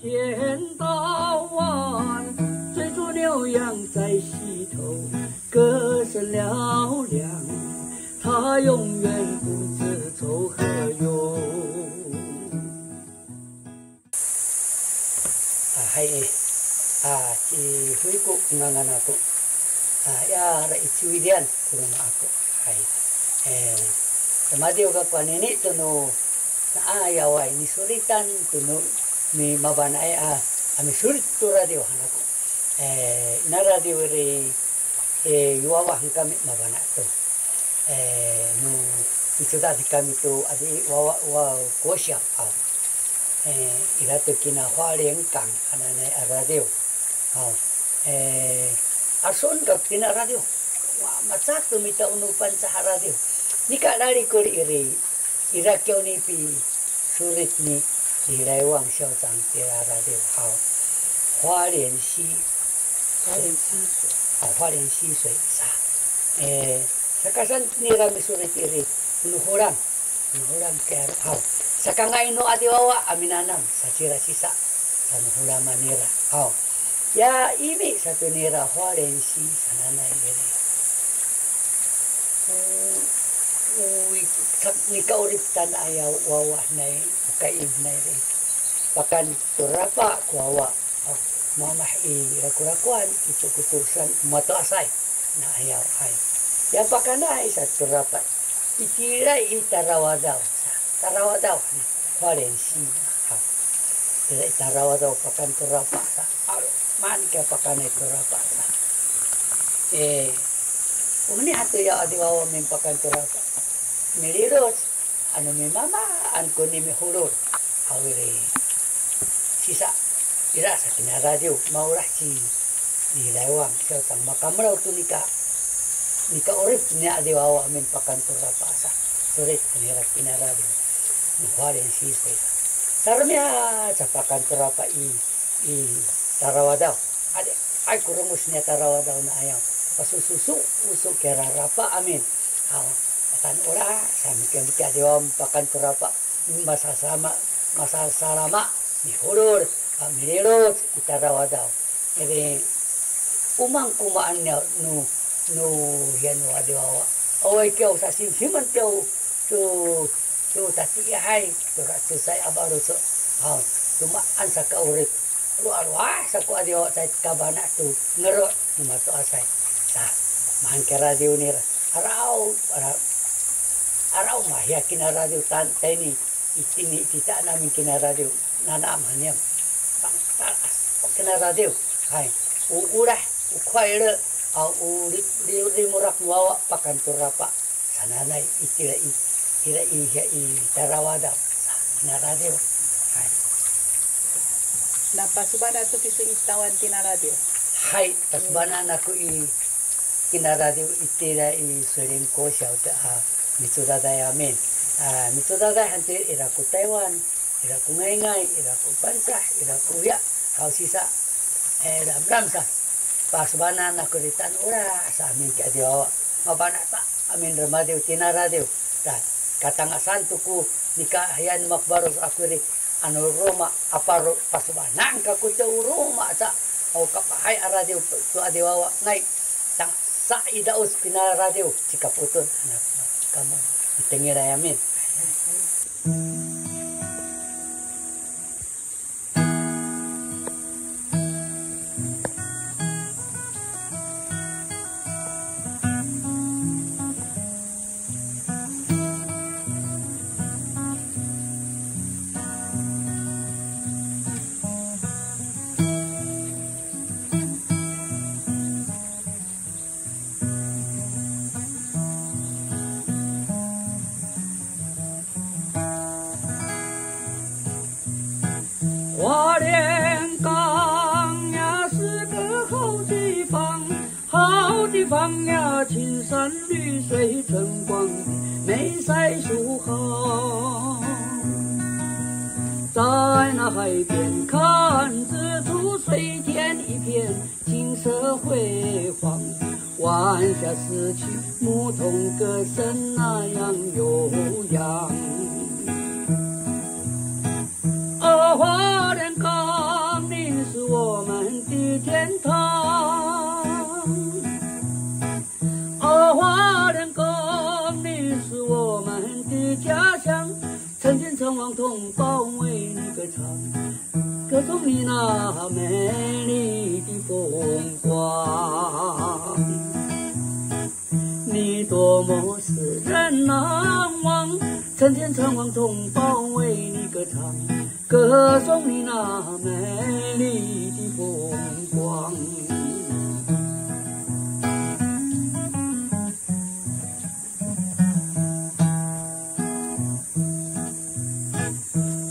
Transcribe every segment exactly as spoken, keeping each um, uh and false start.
见大王，追逐牛羊在溪头，歌声嘹亮，他永远不知愁和忧。 A, hay, a, ci Huyku ngangan aku. A, ya, ra i Ciwidian ku ruma aku. Hay. E, madiw kakuan ini tunu na ayaway misuritan tunu mi mabanay a, a misurit tu radiw han aku. E, na radiw ri, e, i wawa han kami mabana tu. E, nu, micudad kami tu adi wawa, wa, kosiyaw, a. E, ira tu kina Hualien kang, hananay a radiw. A, e, asun ka kina radiw. Wa, macak tu mita unu Pangcah a radiw. Nika lali kuli iri, ira kiyaw ni pi, sulit ni Lilaywang Siawcang tira radiw haw. 花莲溪, 花莲溪水. A, 花莲溪水 sa. E, sakasan nira misulit iri, nuhulam, nuhulam kero haw. Sakangay nu adi wawa a minanam, sacira sisa, sanuhulaman nira haw. Ya, imi satu nira 花莲溪 sananay iri. U, u, i, sa, nikaurip tana ayaw wawa nay, ukay nay ri. Pakan Turapa ku wawa. A, mamah i rakurakuan, i tukutusan, matoasay. Na ayaw ay. Ya pakanay sa Turapa. Itira i Tarawadaw sa. Tarawadaw, 花莲溪. A, itira i Tarawadaw pakan Turapa sa. Alo, man ka pakanay Turapa sa. E, uni hatu ya adi wawa min pakan Turapa. Mililoc, anu mimamaan kuni mihulul. Awiri sisa, ira sa kina radiw, maulah ci Lilaywang Siawcang makamelaw tu nika, nikaurip ni adi wawa min pakan Turapa sa. Sulit nira kina radiw. Ni 花莲溪水 sa. Saremiya sa pakan Turapa i, i Tarawadaw. Adi, ay ku rengus ni Tarawadaw na ayaw. Pasususu, usu kira Rapa amin. Aw, matan ula, sa mikir-mikir adi wawa min pakan Turapa. Masasalama, masasalama, mihulul, a, mililoc i Tarawadaw. Jadi, umang kumaan niya nu, nu, hiya nu adi wawa. Awa ikiyaw sa simsiman tiyaw tu, tu tatiihay, tu racusay a balu so. A, tumaan sa kaurip. Lualuas aku adi wawa cay kabana tu ngero ni matoasay. Sa, mahan kira radiw nira. Araw, araw, araw mahiya kina radiw tan, tayni, itini, itita namin kina radiw, nanam haniyam. Pangtalas, kina radiw. Hay, u ulah, u 快乐, a, u li, li, limurak wawa pakan Turapa. Sananay itira i, ira i, hiya i Tarawadaw. Sa, kina radiw. Hay. Na pasubana tu kisu i tawan tina radiw. Hay, pasubana naku i kina radiw itira i Suling 国小 ta, a, micudaday amin. A, micudaday hanti ira ku Taywan, ira ku Ngayngay, ira ku Pangcah, ira ku hiya, haw sisa, e, ramram sa. Pasubana naku ri tan ula sa amin ki adi wawa. Mabana ta amin ramadiw tina radiw. Ta, katangasan tu ku nikahiyan makbarus aku ri anu ruma a paru pasubanan kaku tu ruma sa. Aw kapahay a radiw tu adi wawa ngay. Tangsa i daus kina radiw cikaputun anak kamu. Itengilay amin. 花莲港呀是个好地方，好地方呀，青山绿水春光明，美色树好。在那海边看日出，水天一片，景色辉煌，晚霞四起，牧童歌声那样悠扬。啊，花莲港。啊，花莲港，你是我们的家乡，成千成万同胞为你歌唱，歌颂你那美丽的风光。你多么使人难忘，成千成万同胞为你歌唱，歌颂你那美丽的风光。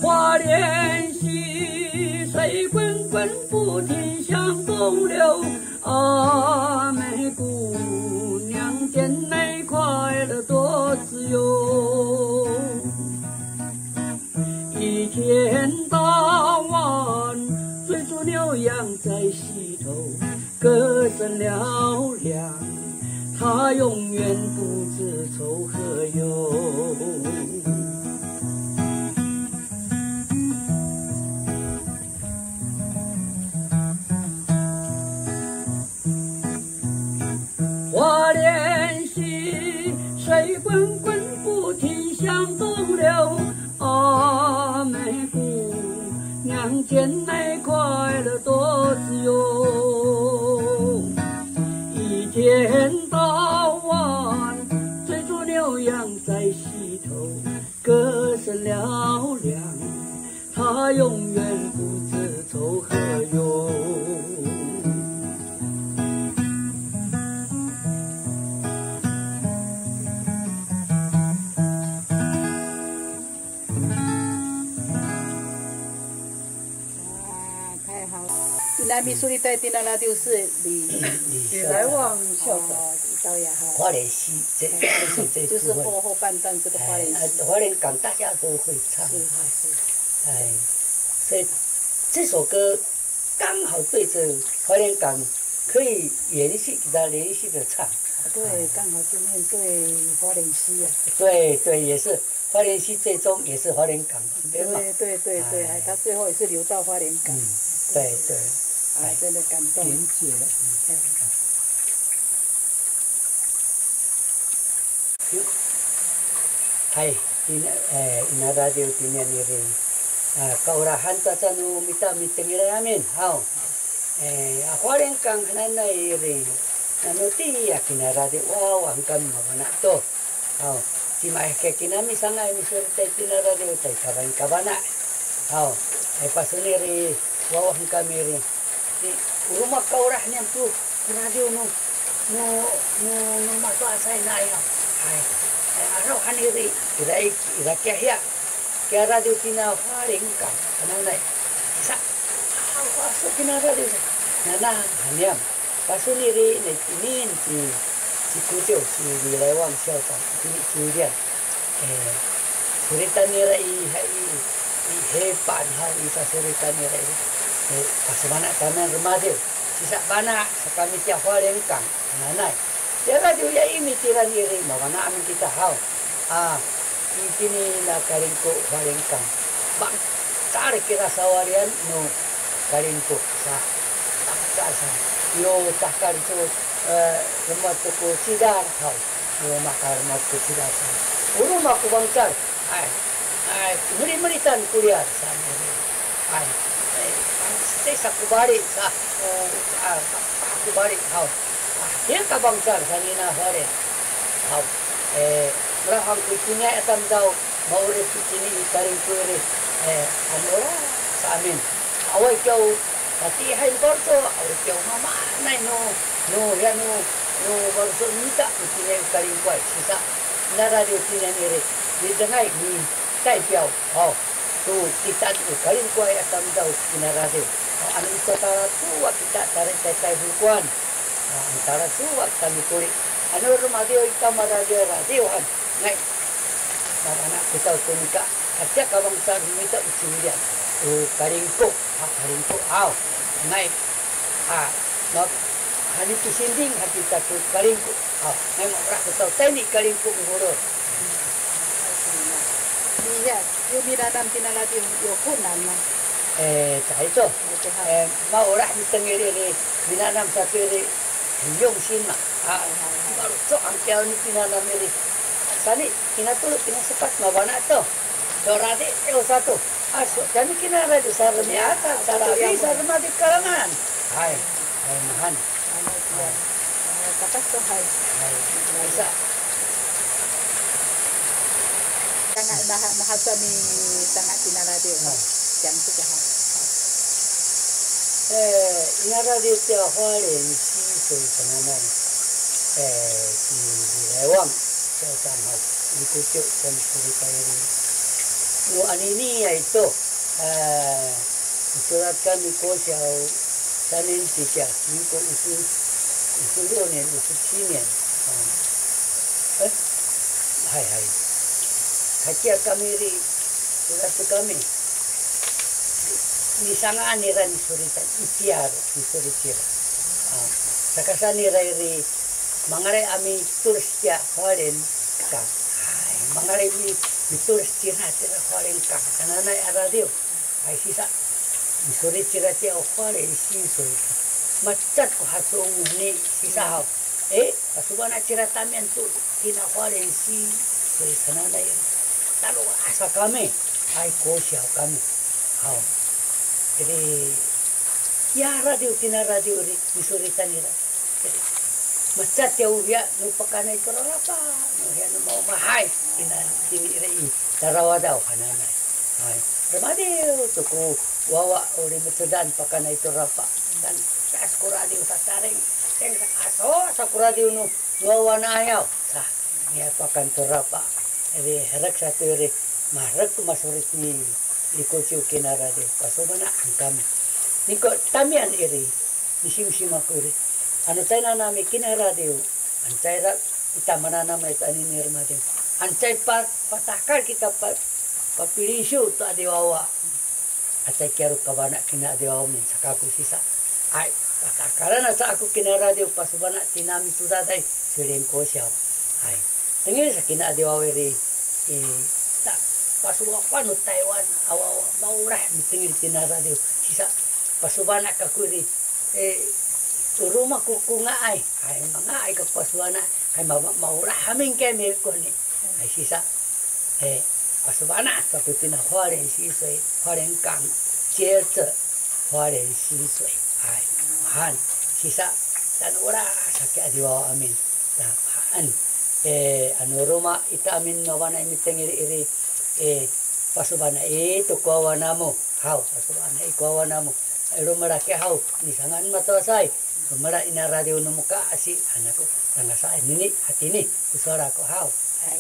花莲溪水滚滚不停向东流，啊，美姑娘，甜美快乐多自由。一天到晚追逐牛羊在溪头，歌声嘹亮，她永远不知愁和忧。花莲溪水滚滚不停向东流，啊，美姑娘，甜美快乐多自由。一天到晚追逐牛羊在溪头，歌声嘹亮，她永远不知愁和忧。啊，太好了。Tina misuliday tina radiw 是李，李来旺校长。哦，李道雅哈。花莲溪这，哎，这，这部分。就是后，后半段这个花莲溪。哎，啊，花莲港大家都会唱。是，是，是。哎，所以这首歌刚好对着花莲港可以延续，给它连续的唱。对，哎。刚好是面对花莲溪啊。对，对，也是花莲溪最终也是花莲港旁边嘛。对，对，对，对，哎。哎，它最后也是流到花莲港。嗯，对，对。啊，哎，真的感动。连结了。哎。 Hay, tina, eh, ina radiw tinian iri. Ah, kaolahan taca nu mita mitengilay amin. Haw. Eh, a Hualien kang hananay iri. Nanu tiya kina radiw, wawa han kami mabana to. Haw. Cima eh ke kinami sangay misuritay tina radiw tay kaban kabana. Haw. Ay pasuniri, wawa han kami iri. Ni, uruma kaolah nian tu, radiw nu, nu, nu, nu matoasay nai, haw. Hay, hay, araw han iri, ira, ira kiya hiya, kiya radiw kina Hualien kang, hananay. Isa, aw, asu kina radiw sa. Nanang, han niyam. Pasuniri, nai tinin, ci, ci Kuciw, ci Lilaywang siyaw ta, tini ci William. Eh, suritan nira i, ha i, i hepan ha i sasuritan nira i. Eh, pasumana' taman remadiw. Sisapana' sakami tiya Hualien kang, nanay. Tiya radiw ya i mitilan iri, mabana' amin kita haw. A, itini na Kalingku Hualien kang. Bangcal kira sawalian nu Kalingku sa. Bangcal sa. Yo tahkal tu, eh, rumah tuku cidal haw. Rumah ku, rumah ku cidal sa. Uruma ku bangcal. Ay, ay, meli-melitan ku liyar sa. Ay, ay, sesa ku bali sa. Ah, ku bali haw. Ah, diya ka bangcal sa nina Hualien. Haw. Eh, mulahan ku itini a tamdaw, maulid itini i Kalingku iri. Eh, ano ra sa amin. Awaay kiyaw, tatiihay nu baloco', awaay kiyaw mamaanay nu, nu, ya nu, nu baloco' mita, itini i Kalingkuay, sisa, ina radiw tinian iri, midengay, mitaypiyaw, haw, tu, kita tu, Kalingkuay a tamdaw, ina radiw, haw, ano iso talacuwa kita, tara i taytay hukuan, haw, ano talacuwa kita mikuli, ano rumadiw kita maradiw, radiw han, Ngay, mabana' ku taw tu nika, hatiya ka bangcal mita u ci William, u Kalingku, ha, Kalingku, aw. Ngay, a, ma, hani pisinding, ha, kita tu Kalingku, aw. Ngay, mabana' ku taw tayni Kalingku mihulul. Iya, yu minanam tina radiw, yu kunan na. E, caay to. E, maolah mitengil iri, minanam sato iri, 用心 ma. A, malucu angkiyaw ni pinanam iri. Sani, kinatulu, kinasepat, mabana to. Dorati, e, sato. A, so, kami kinaradiw, saremiatan, sarami, saremati kalangan. Hay, hay, mahan. Ano, siya. Hay. Ano, tapas to, hay. Hay. Bisa. Tanga, maha, mahasa ni tanga kinaradiw. Hay. Siya to, hay. E, inaradiw tiya Hualien Sisoy sananay. E, ci Lewang, siya saan, hay. Likucu, kami suri kayari. No anini ya ito. E, Misurat kami ko siya, sanin ti tiya, mingko usu, usu lonen, usu cinen. E, hay, hay. Kaciya kami ri, surat kami. Nisanga'an nira nisuritan, itiya ro, nisurit cira. A, saka sa nira ri, mangalay a mitulis tiya Hualien kang. Hay, mangalay mi, mitulis cira, cira Hualien kang. Sananay a radiw. Hay, sisa, misurit cira tiya o Hualien Sisoy. Macad ko hasunguni sisa haw. E, pasubana cira tamiyan to kina Hualien Sisoy sananay. Talo asa kami. Hay, ko siya kami. Haw. Jadi, ya radiw, kina radiw ri, misuritan ira. Jadi, macad tiya uhiya, nu pakanay to rarapa, nu hiya nu maumahay, kina kini ira i, tarawadaw hananay. Hay, ramadiw to ko wawa, o limetedan pakanay to rapa. Tan, tas ko radiw sataring, teng sa aso, sa ko radiw nu, wawa na ayaw. Sa, niya pakan to rapa. Iri herek sato iri, maherek to masurit ni Likucu kina radiw, pasubana angkami. Niko tamiyan iri, misimsim aku iri. Ano caay nanami kina radiw, ano caay ra, ita mananam ita anini ramadiw. Ano caay pa, patakal kita pa, papilinsiw to adiwawa. Acay kiyaru kawana kina adiwawa min saka ku sisa. Ay, patakalan aca aku kina radiw pasubana tinami tudaday silingkosiyaw. Ay, tengil sa kina adiwawa iri, i, ta, pasuwapan no Taywan, awawa, maulah mitengil kina radiw. Sisa, pasubana kaku iri, e, uruma ku, ku ngaay. Ay, mangaay kaku pasubana. Hay, ma, ma, maulah hamin kami koni. Hay, sisa. E, pasubana, takutina Hualien Sisoy, Hualien kang, 接着 Hualien Sisoy. Hay, mahan, sisa, tan ula, saki adiwawa amin. Ta, haan. E, ano ruma, ita amin, mawana mitengil iri, e, pasubana, e, to kuwawa namu. Haw, pasubana, e, kuwawa namu. E, lumela ki haw, nisanga'an mato'asay. Lumela ina radiw nu muka asi, anaku, tangasa, nini, hatini, ku sowal aku haw. Hay.